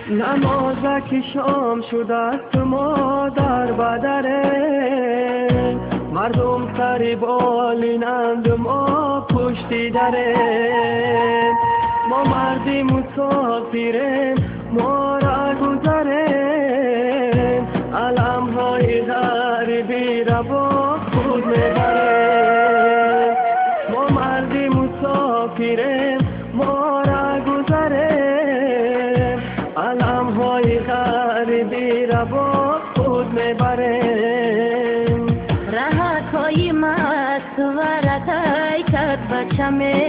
Намоза ки шом шудааст мо дар бадаре, мардум сари болинанд мо пушти даре. Мо марди мусофирем, моро гузарем, аламҳои ғарибиро бо худ мебарем. Мо марди мусофирем, моро гузарем, аламҳои ғарибиро бо худ мебарем. Раҳатҳои мастваратай кад бачаме,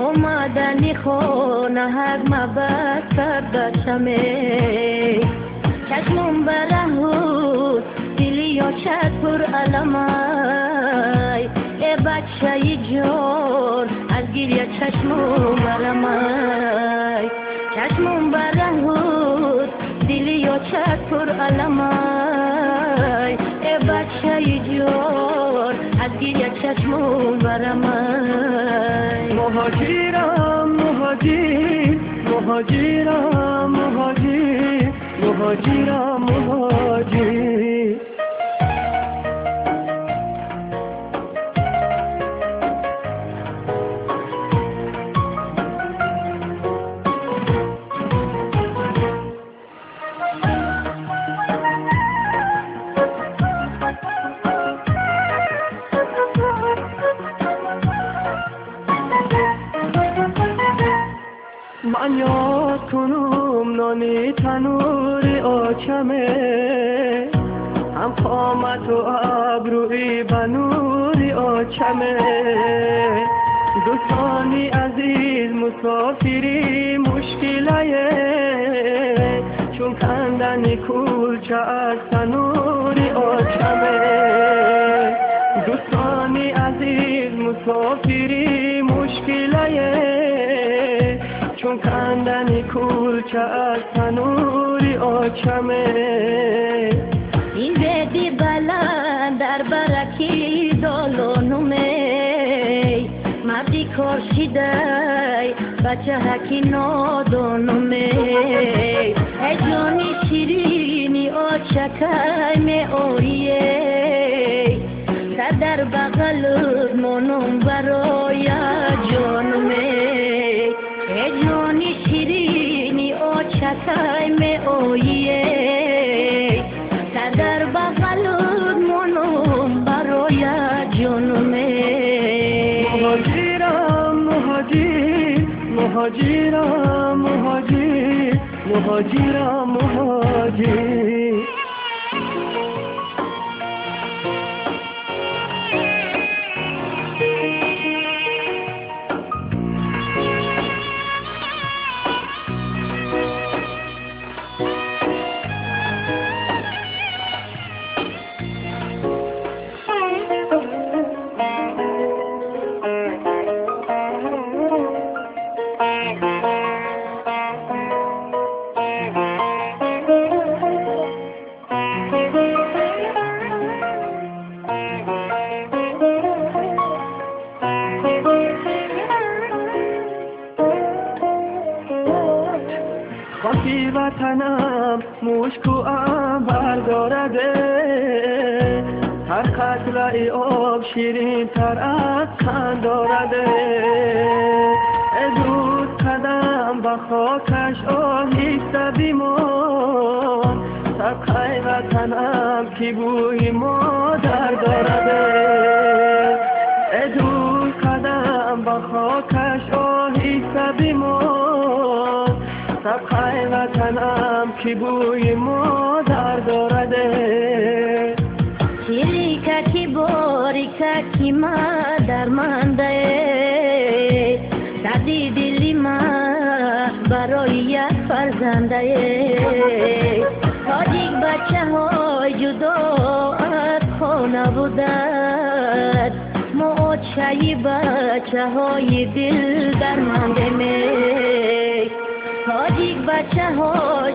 омадани хона ҳагма басад бачаме. Чашмум бараҳуд, дили ёшад пур аламай, э бачаи ҷон, аз гиря чашмум барамай. Чашмум бараҳуд, дили ёшад пур аламай, э бачаи ҷон, аз гиря чашмум барамай. Муҳоҷирам муҳоҷир, муҳоҷирам муҳоҷир, муҳоҷирам муҳоҷир. Ман ёд кунум нони танури очаме, ҳам қомату абрӯи ба нури очаме. Дӯстони азиз, мусофири мушкилае, чун кандани кулча аз танури очаме. Дӯстони азиз, мусофири мушкилае, чун кандани кулча аз танури очаме. Ин беди баланд дар бараки долонуме, марди кор шидай бачаҳаки нодонуме. Эй ҷони ширини очакай меоие, сар дар бағалут монум бароя ҷонуме. Эй ҷони ширини очакай меоие, сар дар бағалут монум бароя ҷонуме. Муҳоҷирам муҳоҷир, муҳоҷирам муҳоҷир, муҳоҷирам муҳоҷир. Хоки ватанам мушку анбар дорад, ҳар қатраи об ширинтар аз қанд дорад. Дӯст, қадам ба хокаш оҳиста бимон, садқаи ватанам ки бӯи модар дорад. Дӯст, қадам ба хокаш оҳиста бимон, садқаи ватанам ки бӯи модар дорад. Ширикаки борикаки ма дармандае, дарди дили ма барои як фарзандае. Тоҷик бачаҳои ҷудо аз хона будад, мо очаи бачаҳои дил дармандеме. Тоҷик бачаҳои